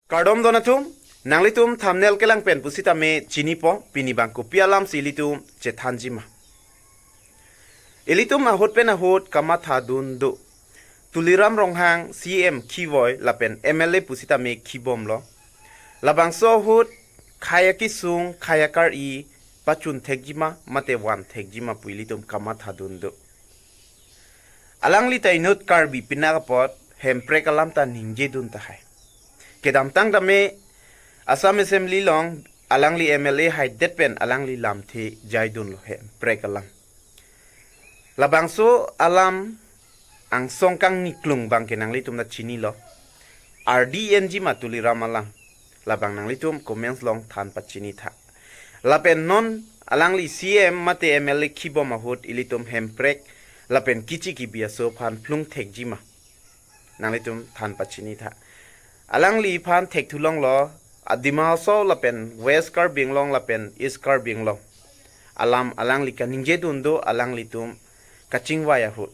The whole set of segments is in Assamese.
Kardom donatum nanglitum thumbnail kelang pen pusitame chinipo pinibang kupialam silitum chethanjima. Ilitum ahut pen ahut kamatha dun du. Tuliram Ronghang CM khivoy lapen MLA pusitame khibom lo. Labang so hut khayaki sung khayakar i pachun thekjima mate wan thekjima puilitum kamatha dun du. Alangli tainut karbi pinakapot hempre kalam ta ningje dun tahai. Kedam tang dame Assam Assembly long alangli MLA hai det pen alangli lam the jai dun lo hempre kalam. Labangso alam ang songkang niklung bang kenang litum na chini lo. RDNG matuli ramalang. Labang nang litum comments long than pa chini tha. Lapen non alangli CM mate MLA khibo mahut ilitum hemprek lapen kichi ki bia so phan phlung thek jima. Nang litum than pa chini tha. Alangli phan thek thulong lo adima so lapen West Karbi Anglong lapen East Karbi Anglong. Alam alangli kaningje dundo alangli tum kaching waya hut.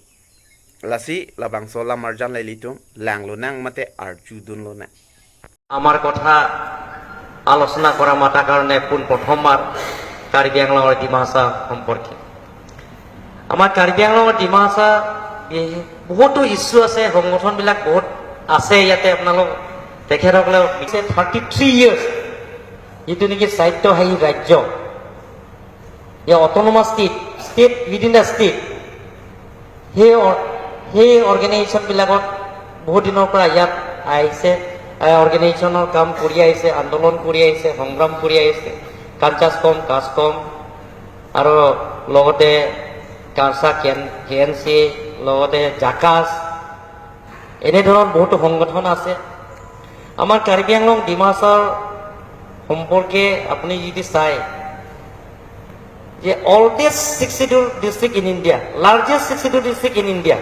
Lasi labang so lamarjan lailitum lang lo nang mate arju dun lo na. আমাৰ কথা আলোচনা কৰা মাতাৰ কাৰণে পোনপ্ৰথমবাৰ কাৰ্বি আংলঙৰ ডিমাচা সম্পৰ্কে। আমাৰ কাৰ্বি আংলঙৰ ডিমাচা বহুতো ইছ্যু আছে, সংগঠনবিলাক বহুত আছে ইয়াতে। আপোনালোক তেখেতসকলে 33 ইয়েৰ্ছ যিটো নেকি স্বায়ত্তশাসী ৰাজ্য, এই autonomous state, state within the state, সেই অৰ্গেনাইজেশ্যনবিলাকত বহুত দিনৰ পৰা ইয়াত আহিছে, অৰ্গেনাইজেশ্যনৰ কাম কৰি আহিছে, আন্দোলন কৰি আহিছে, সংগ্ৰাম কৰি আহিছে। কাঞ্চাছ কম, কাজকম আৰু লগতে কাঞ্চা কেন কে এন চি, লগতে জাকাছ, এনেধৰণৰ বহুতো সংগঠন আছে। আমাৰ কাৰ্বি আংলং ডিমাচাৰ সম্পৰ্কে আপুনি যদি চায় যে oldest Sixth Schedule district in India, largest Sixth Schedule district in India,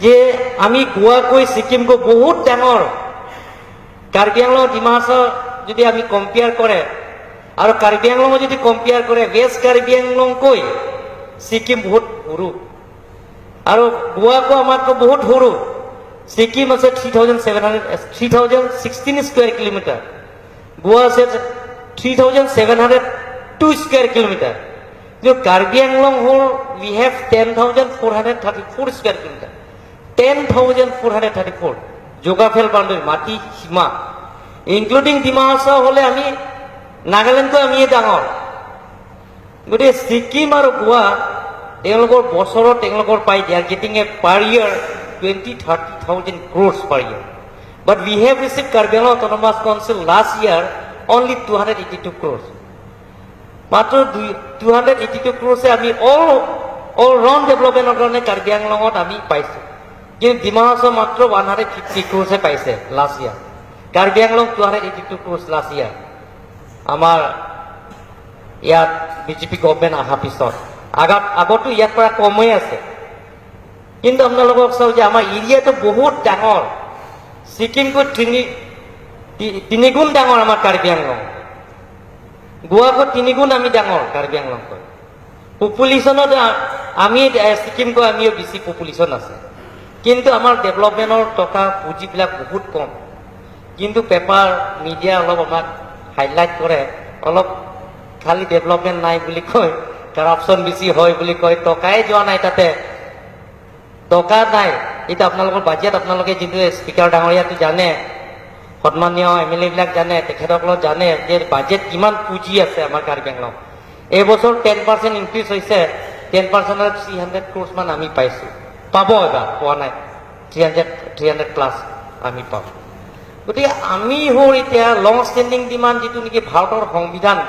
যে আমি গোৱাকৈ ছিকিমকৈ বহুত ডাঙৰ। কাৰ্বি আংলং ডিমাচা যদি আমি কম্পেয়াৰ কৰে আৰু কাৰ্বি আংলঙত যদি কম্পেয়াৰ কৰে, ৱেষ্ট কাৰ্বি আংলংকৈ ছিকিম বহুত সৰু আৰু গোৱাকো আমাতকৈ বহুত সৰু। ছিকিম আছে 3700, 3016 square kilometer। গোৱা আছে 3702 square kilometer। কিন্তু কাৰ্বি আংলং হ'ল we have 10,434 square kilometer, 10,434 geographical boundary, মাটি সীমা, ইনক্লুডিং ডিমা হাছাও হ'লে আমি নাগালেণ্ডকৈ আমিয়ে ডাঙৰ। গতিকে ছিকিম আৰু গোৱা তেওঁলোকৰ বছৰত তেওঁলোকৰ পাই, they are getting a per year 20-30 thousand crores per year, but we have receive Karbi Anglong Autonomous Council last year only 282 crores। মাত্ৰ দুই 282 ক্ৰ'ৰ্ছে আমি অল ৰাউণ্ড ডেভেলপমেণ্টৰ কাৰণে কাৰ্বি আংলঙত আমি পাইছোঁ। কিন্তু ডিমা হাছাও মাত্ৰ 150 ক্ৰ'ৰ্ছে পাইছে last year. Karbi Anglong 282 crores last year. আমাৰ ইয়াত বিজেপি গভমেণ্ট অহাৰ পিছত, আগতো ইয়াৰ পৰা কমেই আছে। কিন্তু আপোনালোকক চাওক যে আমাৰ এৰিয়াটো বহুত ডাঙৰ, ছিকিমকৈ তিনিগুণ ডাঙৰ আমাৰ কাৰ্বি আংলং, গোৱাকৈ তিনিগুণ আমি ডাঙৰ কাৰ্বি আংলংকৈ। পপুলেশ্যনত আমি ছিকিমকৈ আমিও বেছি পপুলেশ্যন আছে, কিন্তু আমাৰ ডেভেলপমেণ্টৰ টকা পুঁজিবিলাক বহুত কম। কিন্তু পেপাৰ মিডিয়া অলপ আমাক হাইলাইট কৰে, অলপ খালি ডেভেলপমেণ্ট নাই বুলি কয়, কাৰাপশ্যন বেছি হয় বুলি কয়, টকাই যোৱা নাই তাতে, টকা নাই। এতিয়া আপোনালোকৰ বাজেট, আপোনালোকে যিটো স্পীকাৰ ডাঙৰীয়াটো জানে, সন্মানীয় এম এল এ বিলাক জানে, তেখেতসকলেও জানে যে বাজেট কিমান পুঁজি আছে আমাৰ কাৰ্বি আংলং। এইবছৰ 10% ইনক্ৰিজ হৈছে, 10%ত 300 ক্ৰ'ৰ্ছ মান আমি পাইছোঁ, পাব এবাৰ পোৱা নাই, 300 প্লাছ আমি পাম। গতিকে আমি হ'ল এতিয়া লং ষ্টেণ্ডিং ডিমাণ্ড, যিটো নেকি ভাৰতৰ সংবিধান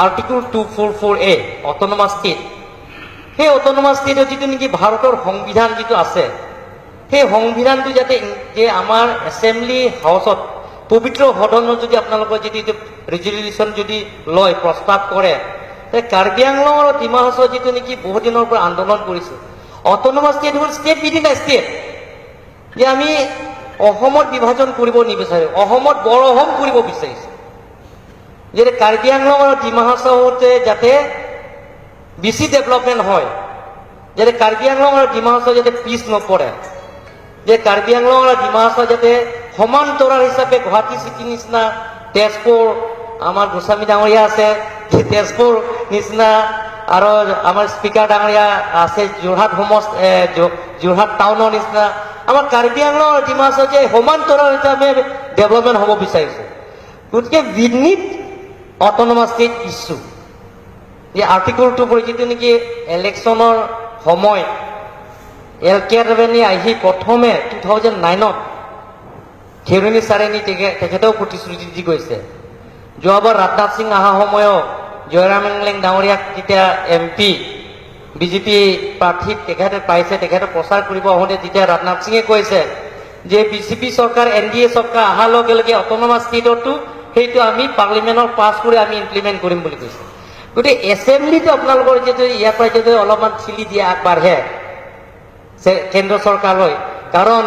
Article 244A, autonomous state, সেই অট'নমাছ ষ্টেটত যিটো নেকি ভাৰতৰ সংবিধান যিটো আছে, সেই সংবিধানটো যাতে যে আমাৰ এছেম্বলি হাউচত, পবিত্ৰ সদনত যদি আপোনালোকৰ যদি ৰিজলিউশ্যন যদি লয়, প্ৰস্তাৱ কৰে, তে কাৰ্বি আংলং আৰু ডিমা হাছাও যিটো নেকি বহুত দিনৰ পৰা আন্দোলন কৰিছে, অট'নমাছ ষ্টেট হ'ল ষ্টেট উইদিন the state, যে আমি অসমত বিভাজন কৰিব নিবিচাৰোঁ, অসমত বৰ অসম কৰিব বিচাৰিছোঁ, যে কাৰ্বি আংলং আৰু ডিমা হাছাওতে যাতে বেছি ডেভেলপমেণ্ট হয়, যাতে কাৰ্বি আংলং আৰু ডিমা হাছাও যাতে পিছ নপৰে, যে কাৰ্বি আংলং আৰু ডিমা হাছাও যাতে সমান্তৰাল হিচাপে গুৱাহাটী চিটি নিচিনা, তেজপুৰ, আমাৰ গোস্বামী ডাঙৰীয়া আছে, তেজপুৰ নিচিনা, আৰু আমাৰ স্পীকাৰ ডাঙৰীয়া আছে, যোৰহাট সমষ্ট যোৰহাট টাউনৰ নিচিনা আমাৰ কাৰ্বি আংলং আৰু ডিমা হাছাও যে সমান্তৰাল হিচাপে ডেভেলপমেণ্ট হ'ব বিচাৰিছে। গতিকে we need autonomous state issue। এই আৰ্টিকলটোৰ পৰা যিটো নেকি ইলেকশ্যনৰ সময় এল কে আডবাণী আহি প্ৰথমে 2009ত খেৰণি ছাৰে নি তেখেতেও প্ৰতিশ্ৰুতি দি গৈছে। যোৱাবাৰ ৰাজনাথ সিং অহা সময়ত জয়ৰাম ইংলেং ডাঙৰীয়াক যেতিয়া এমপি বিজেপি প্ৰাৰ্থীত তেখেতে পাইছে, তেখেতে প্ৰচাৰ কৰিব আহোঁতে তেতিয়া ৰাজনাথ সিঙে কৈছে যে বিজেপি চৰকাৰ, এনডিএ চৰকাৰ অহাৰ লগে লগে অট'নমাছ ষ্টেটতো সেইটো আমি পাৰ্লিমেণ্টত পাছ কৰি আমি ইমপ্লিমেণ্ট কৰিম বুলি কৈছে। গতিকে এছেম্বলিটো আপোনালোকৰ যিটো ইয়াৰ পৰা যদি অলপমান ঠেলি দিয়ে, আগবাঢ়ে কেন্দ্ৰ চৰকাৰলৈ, কাৰণ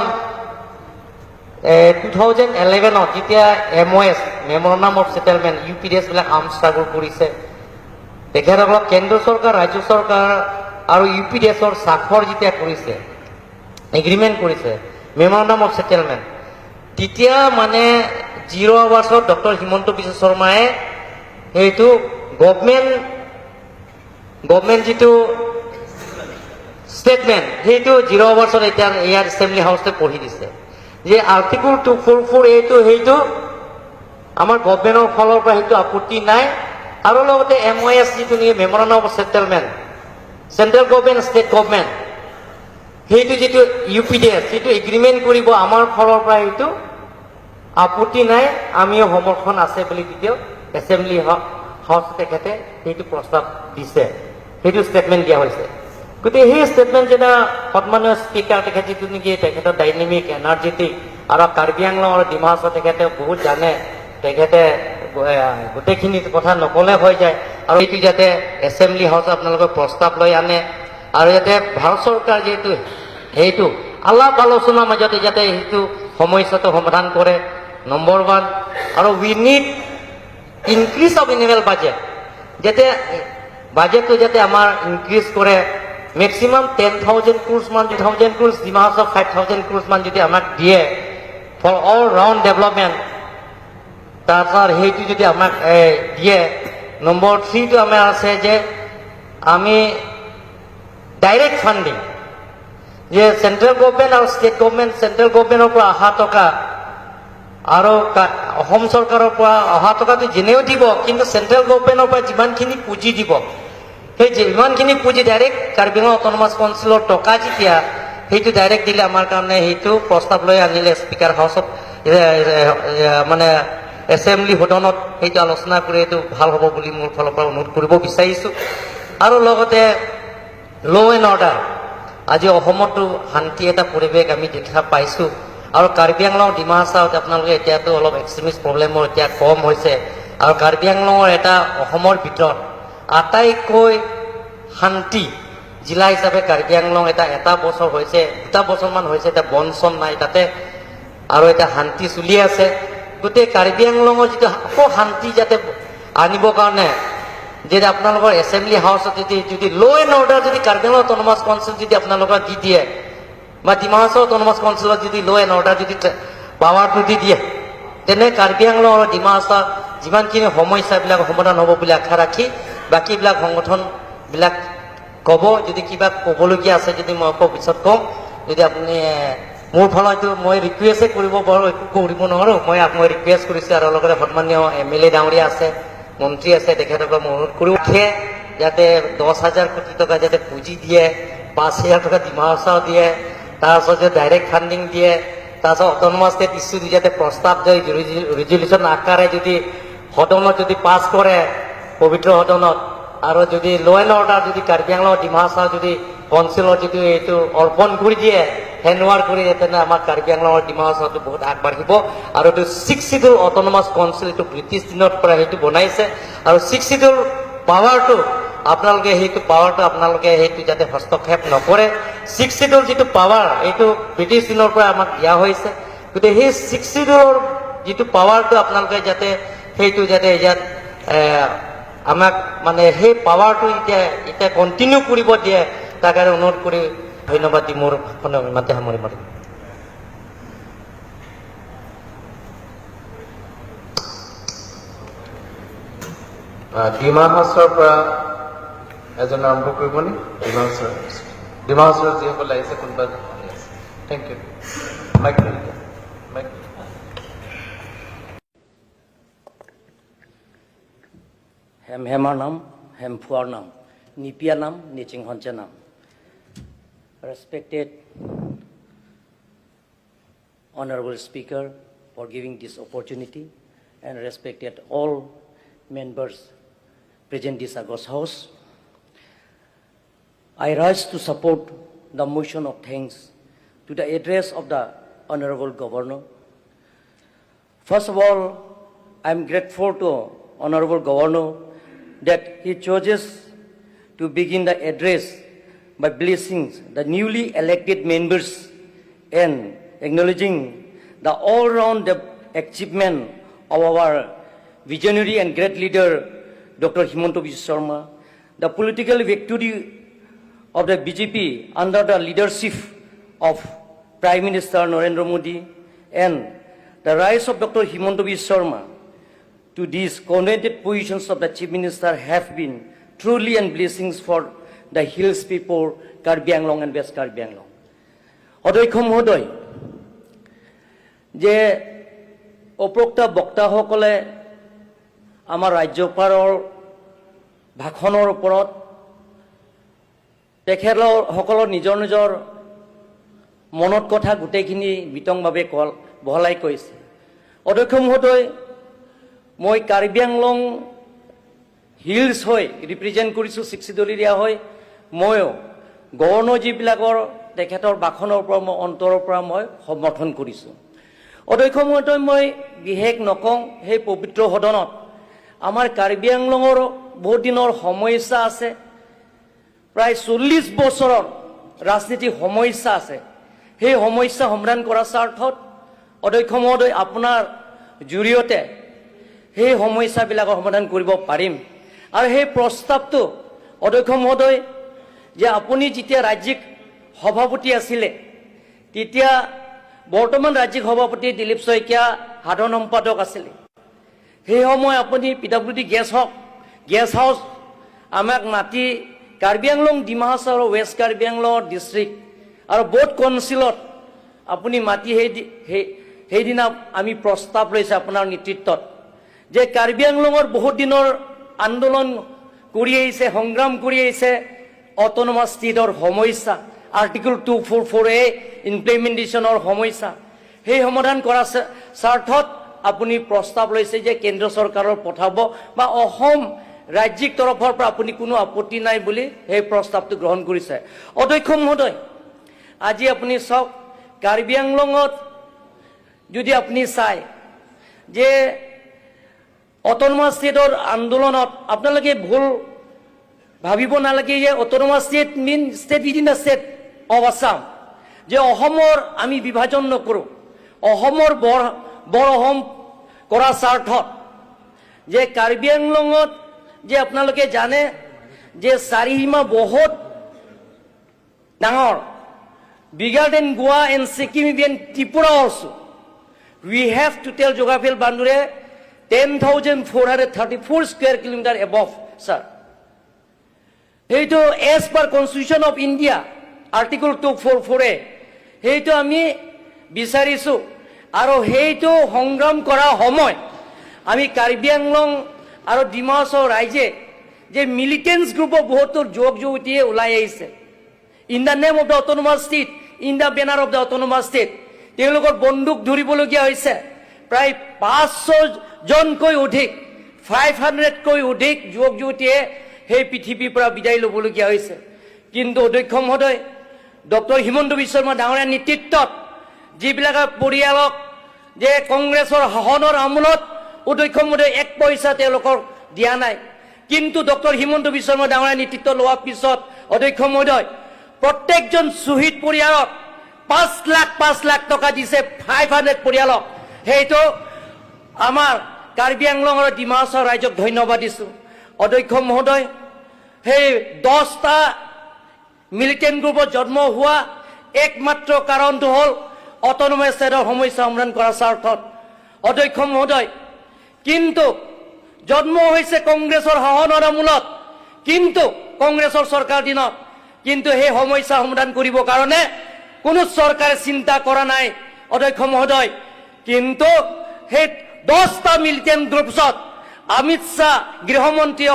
2011ত যেতিয়া MOS, memorandum of settlement, ইউপিডিএছবিলাক arm struggle কৰিছে, তেখেতসকলক কেন্দ্ৰ চৰকাৰ, ৰাজ্য চৰকাৰ আৰু ইউপিডিএছৰ স্বাক্ষৰ যেতিয়া কৰিছে, এগ্ৰিমেণ্ট কৰিছে, মেমৰেণ্ডাম অফ ছেটেলমেণ্ট, তেতিয়া মানে জিৰ' আৱাৰ্ছত ডক্টৰ হিমন্ত বিশ্ব শৰ্মাই সেইটো গভমেণ্ট যিটো ষ্টেটমেণ্ট, সেইটো জিৰ' আৱাৰ্ছত এতিয়া ইয়াৰ এছেম্বলি হাউচতে পঢ়ি দিছে যে আৰ্টিকল 244 এইটো সেইটো আমাৰ গভমেণ্টৰ ফালৰ পৰা সেইটো আপত্তি নাই। আৰু লগতে এমঅ'এছ যিটো নেকি memorandum of settlement, central government, state government, সেইটো যিটো ইউপিডিএছ যিটো এগ্ৰিমেণ্ট কৰিব, আমাৰ ফালৰ পৰা সেইটো আপত্তি নাই, আমিও সমৰ্থন আছে বুলি তেতিয়াও এছেম্বলি হাউচ তেখেতে সেইটো প্ৰস্তাৱ দিছে, সেইটো ষ্টেটমেণ্ট দিয়া হৈছে। গতিকে সেই ষ্টেটমেণ্ট যেতিয়া সন্মানীয় স্পীকাৰ তেখেত যিটো নেকি তেখেতৰ ডাইনেমিক, এনাৰ্জেটিক আৰু কাৰ্বি আংলং আৰু ডিমা হাছাও তেখেতে বহুত জানে, তেখেতে গোটেইখিনি কথা নকলে হৈ যায়। আৰু এইটো যাতে এছেম্বলি হাউচত আপোনালোকে প্ৰস্তাৱ লৈ আনে আৰু যাতে ভাৰত চৰকাৰ যিহেতু সেইটো আলাপ আলোচনাৰ মাজতে যাতে সেইটো সমস্যাটো সমাধান কৰে, নম্বৰ ওৱান। আৰু we need increase of annual budget, যাতে বাজেটটো যাতে আমাৰ ইনক্ৰিজ কৰে মেক্সিমাম 10,000 ক্ৰ'ৰ্ছ মান, 2,000 ক্ৰ'ৰ্ছ, ডিমা হাছাও 5,000 ক্ৰ'ৰ্ছ মান যদি আমাক দিয়ে ফৰ অল ৰাউণ্ড ডেভেলপমেণ্ট, তাৰপিছত সেইটো যদি আমাক দিয়ে। নম্বৰ থ্ৰীটো আমাৰ আছে যে আমি ডাইৰেক্ট ফাণ্ডিং, যে চেণ্ট্ৰেল গভমেণ্ট আৰু ষ্টেট গভমেণ্ট, চেণ্ট্ৰেল গভমেণ্টৰ পৰা অহা টকা আৰু অসম চৰকাৰৰ পৰা অহা টকাটো যেনেও দিব, কিন্তু চেণ্ট্ৰেল গভমেণ্টৰ পৰা যিমানখিনি পুঁজি দিব, সেই যিমানখিনি পুঁজি ডাইৰেক্ট কাৰ্বি আংলং অট'নমাছ কাউন্সিলৰ টকা যেতিয়া সেইটো ডাইৰেক্ট দিলে আমাৰ কাৰণে সেইটো প্ৰস্তাৱ লৈ আনিলে স্পীকাৰ হাউচত, মানে এছেম্বলি সদনত সেইটো আলোচনা কৰি এইটো ভাল হ'ব বুলি মোৰ ফালৰ পৰা অনুৰোধ কৰিব বিচাৰিছোঁ। আৰু লগতে ল' এণ্ড অৰ্ডাৰ, আজি অসমতো শান্তি এটা পৰিৱেশ আমি দেখা পাইছোঁ আৰু কাৰ্বি আংলং, ডিমা হাছাওত আপোনালোকে এতিয়াতো অলপ এক্সট্ৰিমিষ্ট প্ৰব্লেমো এতিয়া কম হৈছে। আৰু কাৰ্বি আংলঙৰ এটা অসমৰ ভিতৰত আটাইতকৈ শান্তি জিলা হিচাপে কাৰ্বি আংলং এটা এটা বছৰ হৈছে, দুটা বছৰমান হৈছে, এতিয়া বন চন নাই তাতে আৰু এতিয়া শান্তি চলি আছে। গোটেই কাৰ্বি আংলঙৰ যিটো আকৌ শান্তি যাতে আনিবৰ কাৰণে যে আপোনালোকৰ এছেম্বলি হাউচত যদি ল' এণ্ড অৰ্ডাৰ যদি কাৰ্বি আংলং অট'নমাছ কাউন্সিল যদি আপোনালোকৰ দি দিয়ে বা ডিমা হাছাও অট'নমাছ কাউন্সিলত যদি ল' এণ্ড অৰ্ডাৰ যদি পাৱাৰটো দি দিয়ে, তেনে কাৰ্বি আংলং আৰু ডিমা হাছাও যিমানখিনি সমস্যাবিলাক সমাধান হ'ব বুলি আশা ৰাখি বাকীবিলাক সংগঠনবিলাক ক'ব। যদি কিবা ক'বলগীয়া আছে যদি মই আকৌ পিছত ক'ম। যদি আপুনি মোৰ ফালৰ মই ৰিকুৱেষ্টে কৰিব পাৰোঁ, একো কৰিব নোৱাৰোঁ। মই ৰিকুৱেষ্ট কৰিছোঁ আৰু লগতে সন্মানীয় এমএলএ ডাঙৰীয়া আছে, মন্ত্ৰী আছে, তেখেতক মই অনুৰোধ কৰোঁ যাতে 10,000 কোটি টকা যাতে পুঁজি দিয়ে, 5,000 টকা ডিমা হাছাও দিয়ে, তাৰপাছত যে ডাইৰেক্ট ফাণ্ডিং দিয়ে, তাৰপাছত অট'নমাছ ষ্টেট ইছ্যু যাতে প্ৰস্তাৱ যদি ৰিজলিউশ্যন আকাৰে যদি সদনত যদি পাছ কৰে, পবিত্ৰ সদনত, আৰু যদি ল' এণ্ড অৰ্ডাৰ যদি কাৰ্বি আংলং, ডিমা হাছাও যদি কাউন্সিলত যদি এইটো অৰ্পণ কৰি দিয়ে, হেণ্ড অভাৰ কৰি দিয়ে, তেনে আমাৰ কাৰ্বি আংলং আৰু ডিমা হাছাওটো বহুত আগবাঢ়িব। আৰু এইটো ছিক্স চিডিউল অট'নমাছ কাউন্সিল, এইটো ব্ৰিটিছ দিনৰ পৰা সেইটো বনাইছে আৰু ছিক্স চিডিউল পাৱাৰটো আপোনালোকে সেইটো পাৱাৰটো আপোনালোকে সেইটো যাতে হস্তক্ষেপ নকৰে। ছিক্স চিডিউল যিটো পাৱাৰ, এইটো ব্ৰিটিছ দিনৰ পৰা আমাক দিয়া হৈছে। গতিকে সেই ছিক্স চিডিউলৰ যিটো পাৱাৰটো আপোনালোকে যাতে সেইটো যাতে ইয়াত আমাক মানে সেই পাৱাৰটো এতিয়া এতিয়া কণ্টিনিউ কৰিব দিয়ে, তাৰ কাৰণে অনুৰোধ কৰি ধন্যবাদ দি মোৰ ভাষণ ইমানতে সামৰণি মাৰিম। ডিমা হাছাওৰ পৰা এজন আৰম্ভ কৰিব নি? ডিমা হাছাও, ডিমা হাছাওৰ যিসকল আহিছে, কোনোবা আছে? Thank U. Mike, Mike. Hem hammer নাম, হেম ফুৱাৰ নাম, নিপিয়া নাম, নিচিং হঞ্চে নাম। Respected Honorable Speaker for giving this opportunity and respected all members present this august house. I rise to support the motion of thanks to the address of the Honorable Governor. First of all, I am grateful to Honorable Governor that he chooses to begin the address by blessing the newly elected members and acknowledging the all-round achievement of our visionary and great leader, Dr. Himanta Biswa Sarma, the political victory of the BJP under the leadership of Prime Minister Narendra Modi and the rise of Dr. Himanta Biswa Sarma to these coveted positions of the Chief Minister have been truly and blessings for the hills people, Karbi Anglong and West Karbi Anglong. অধ্যক্ষ মহোদয়, যে উপৰোক্ত বক্তাসকলে আমাৰ ৰাজ্যপালৰ ভাষণৰ ওপৰত তেখেতসকলৰ নিজৰ নিজৰ মনত কথা গোটেইখিনি বিতংভাৱে কল বহলাই কৈছে। অধ্যক্ষ মহোদয়, মই কাৰ্বি আংলং হিলছ হৈ ৰিপ্ৰেজেণ্ট কৰিছোঁ, ছিক্স এৰিয়া হৈ। ময়ো গভৰ্ণৰ যিবিলাকৰ তেখেতৰ ভাষণৰ পৰা মই অন্তৰৰ পৰা মই সমৰ্থন কৰিছোঁ। অধ্যক্ষ মহোদয়, মই বিশেষ নকওঁ। সেই পবিত্ৰ সদনত আমাৰ কাৰ্বি আংলঙৰ বহুত দিনৰ সমস্যা আছে, প্ৰায় 40 বছৰৰ ৰাজনীতিক সমস্যা আছে। সেই সমস্যা সমাধান কৰাৰ স্বাৰ্থত, অধ্যক্ষ মহোদয়, আপোনাৰ জৰিয়তে সেই সমস্যাবিলাকৰ সমাধান কৰিব পাৰিম। আৰু সেই প্ৰস্তাৱটো, অধ্যক্ষ মহোদয়, যে আপুনি যেতিয়া ৰাজ্যিক সভাপতি আছিলে, তেতিয়া বৰ্তমান ৰাজ্যিক সভাপতি দিলীপ শইকীয়া সাধাৰণ সম্পাদক আছিলে। সেই সময় আপুনি পি ডাব্লিউ ডি গেষ্ট হওক গেষ্ট হাউচ আমাক মাতি কাৰ্বি আংলং, ডিমা হাছাও আৰু ৱেষ্ট কাৰ্বি আংলং ডিষ্ট্ৰিক্ট আৰু বোৰ্ড কাউন্সিলত আপুনি মাতি সেইদিনা আমি প্ৰস্তাৱ লৈছে আপোনাৰ নেতৃত্বত যে কাৰ্বি আংলঙৰ বহুত দিনৰ আন্দোলন কৰি আহিছে, সংগ্ৰাম কৰি আহিছে, অট'নমাছ ষ্টেটৰ সমস্যা, Article 244A ইমপ্লিমেণ্টেশ্যনৰ সমস্যা, সেই সমাধান কৰাৰ স্বাৰ্থত আপুনি প্ৰস্তাৱ লৈছে যে কেন্দ্ৰ চৰকাৰৰ পঠাব বা অসম ৰাজ্যিক তৰফৰ পৰা আপুনি কোনো আপত্তি নাই বুলি সেই প্ৰস্তাৱটো গ্ৰহণ কৰিছে। অধ্যক্ষ মহোদয়, আজি আপুনি চাওক, কাৰ্বি আংলঙত যদি আপুনি চায় যে অট'নমাছ ষ্টেটৰ আন্দোলনত আপোনালোকে ভুল ভাবিব নালাগে যে autonomous state mean state within the state of Assam, যে অসমৰ আমি বিভাজন নকৰোঁ। অসমৰ বৰ বৰ অসম কৰাৰ স্বাৰ্থত যে কাৰ্বি আংলঙত যে আপোনালোকে জানে যে চাৰিসীমা বহুত ডাঙৰ, bigger than Goa and Sikkim, even Tripura also. We have total geographical boundary 10,434 square kilometer above, sir. সেইটো as per Constitution of India, Article 244A, সেইটো আমি বিচাৰিছোঁ। আৰু সেইটো সংগ্ৰাম কৰাৰ সময় আমি কাৰ্বি আংলং আৰু ডিমা হাছাও ৰাইজে যে মিলিটেণ্টছ গ্ৰুপৰ বহুতো যুৱক যুৱতীয়ে ওলাই আহিছে in the name of the autonomous state, in the banner of the autonomous state, তেওঁলোকৰ বন্দুক ধৰিবলগীয়া হৈছে। প্ৰায় 500 জনকৈ অধিক, 500তকৈ অধিক যুৱক যুৱতীয়ে সেই পৃথিৱীৰ পৰা বিদায় ল'বলগীয়া হৈছে। কিন্তু অধ্যক্ষ মহোদয়, ডক্টৰ হিমন্ত বিশ্ব শৰ্মা ডাঙৰীয়াৰ নেতৃত্বত যিবিলাক পৰিয়ালক যে কংগ্ৰেছৰ শাসনৰ আমোলত, অধ্যক্ষ মহোদয়, এক পইচা তেওঁলোকক দিয়া নাই। কিন্তু ডক্টৰ হিমন্ত বিশ্ব শৰ্মা ডাঙৰীয়াৰ নেতৃত্ব লোৱাৰ পিছত, অধ্যক্ষ মহোদয়, প্ৰত্যেকজন শ্বহীদ পৰিয়ালক 5 লাখ 5 লাখ টকা দিছে, 500 পৰিয়ালক। সেইটো আমাৰ কাৰ্বি আংলং আৰু ডিমা হাছাও ৰাইজক ধন্যবাদ দিছোঁ। অধ্যক্ষ মহোদয়, সেই 10টা মিলিটেণ্ট গ্ৰুপত জন্ম হোৱা একমাত্ৰ কাৰণটো হ'ল অট'নমাছ ষ্টেটৰ সমস্যা সমাধান কৰাৰ স্বাৰ্থত, অধ্যক্ষ মহোদয়। কিন্তু জন্ম হৈছে কংগ্ৰেছৰ শাসনৰ আমোলত, কিন্তু কংগ্ৰেছৰ চৰকাৰ দিনত, কিন্তু সেই সমস্যা সমাধান কৰিবৰ কাৰণে কোনো চৰকাৰে চিন্তা কৰা নাই, অধ্যক্ষ মহোদয়। কিন্তু সেই 10টা মিলিটেণ্ট গ্ৰুপছত অমিত শ্বাহ গৃহমন্ত্ৰীয়ে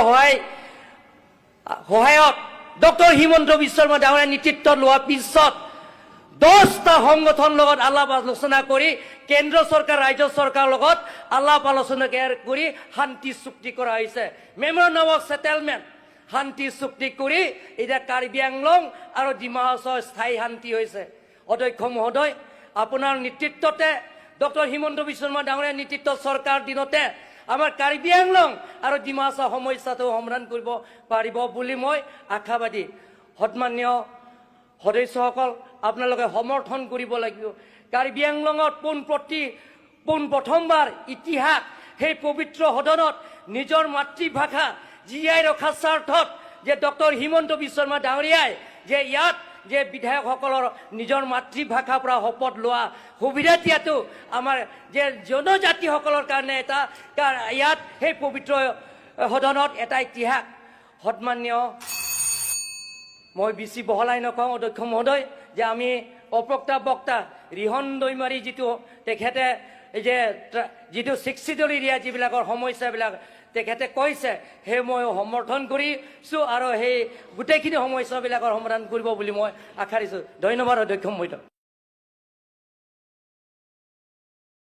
সহায়ত ডক্টৰ হিমন্ত বিশ্ব শৰ্মা ডাঙৰীয়া নেতৃত্ব লোৱাৰ পিছত 10টা সংগঠনৰ লগত আলাপ আলোচনা কৰি, কেন্দ্ৰ চৰকাৰ, ৰাজ্য চৰকাৰৰ লগত আলাপ আলোচনা কৰি শান্তি চুক্তি কৰা হৈছে। মেমৰেণ্ডাম অফ ছেটেলমেণ্ট, শান্তি চুক্তি কৰি এতিয়া কাৰ্বি আংলং আৰু ডিমা হাছাওৰ স্থায়ী শান্তি হৈছে। অধ্যক্ষ মহোদয়, আপোনাৰ নেতৃত্বতে, ডক্টৰ হিমন্ত বিশ্ব শৰ্মা ডাঙৰীয়াৰ নেতৃত্ব চৰকাৰ দিনতে আমাৰ কাৰ্বি আংলং আৰু ডিমা হাছাও সমস্যাটো সমাধান কৰিব পাৰিব বুলি মই আশাবাদী। সন্মানীয় সদস্যসকল, আপোনালোকে সমৰ্থন কৰিব লাগিব। কাৰ্বি আংলঙত পোন প্ৰথমবাৰ ইতিহাস সেই পবিত্ৰ সদনত নিজৰ মাতৃভাষা জীয়াই ৰখাৰ স্বাৰ্থত যে ডক্টৰ হিমন্ত বিশ্ব শৰ্মা ডাঙৰীয়াই যে ইয়াত যে বিধায়কসকলৰ নিজৰ মাতৃভাষাৰ পৰা শপত লোৱা সুবিধা দিয়াটো আমাৰ যে জনজাতিসকলৰ কাৰণে এটা ইয়াত সেই পবিত্ৰ সদনত এটা ইতিহাস। সন্মানীয়, মই বেছি বহলাই নকওঁ, অধ্যক্ষ মহোদয়, যে আমি অপ্ৰক্তা বক্তা ৰিহন দৈমাৰী যিটো তেখেতে এই যে যিটো ছিক্স এৰিয়া যিবিলাকৰ সমস্যাবিলাক তেখেতে কৈছে, সেই মই সমৰ্থন কৰিছোঁ আৰু সেই গোটেইখিনি সমস্যাবিলাকৰ সমাধান কৰিব বুলি মই আশা দিছোঁ। ধন্যবাদ, অধ্যক্ষ মহোদয়।